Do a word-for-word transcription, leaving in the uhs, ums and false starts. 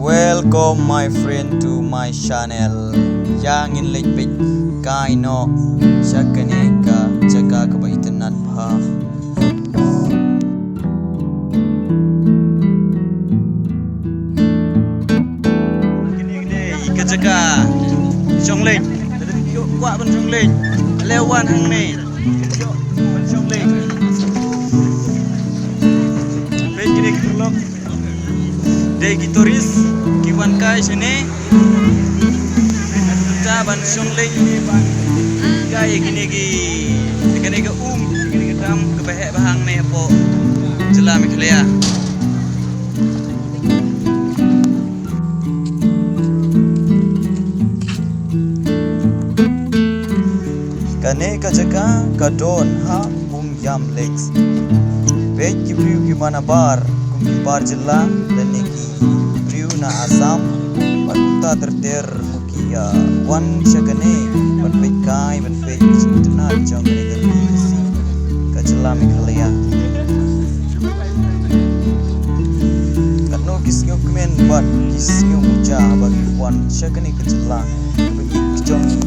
Welcome my friend to my channel. Ïa ngin leit peit kai noh sha kane ka jaka kaba itynnat bha. Kane ka jaka shong leit. Kwah ban shong leit. Ale wan hangne. Ban shong leit. Peit kine ki paralok. Dei ki tourist ki wan kai shane. Mynta ban shong leit kai kine ki, kane ka um, kane ka dam kaba heh bha hangne hapoh jylla Meghalaya. Kane ka jaka ka don ha Umiam Lakes. Peit ki briew ki manabar kum ki bar jylla lane ki briew na Assam bad kumta ter ter ki ïa wan sha kane ban peit kai ban peit ka jingitynnat jong kane ka ri Khasi ka jylla Meghalaya. Katno ki sngewkmen bad ki sngewmuja ba ki wan sha kane ka jylla ba ïeit ki jong ngi.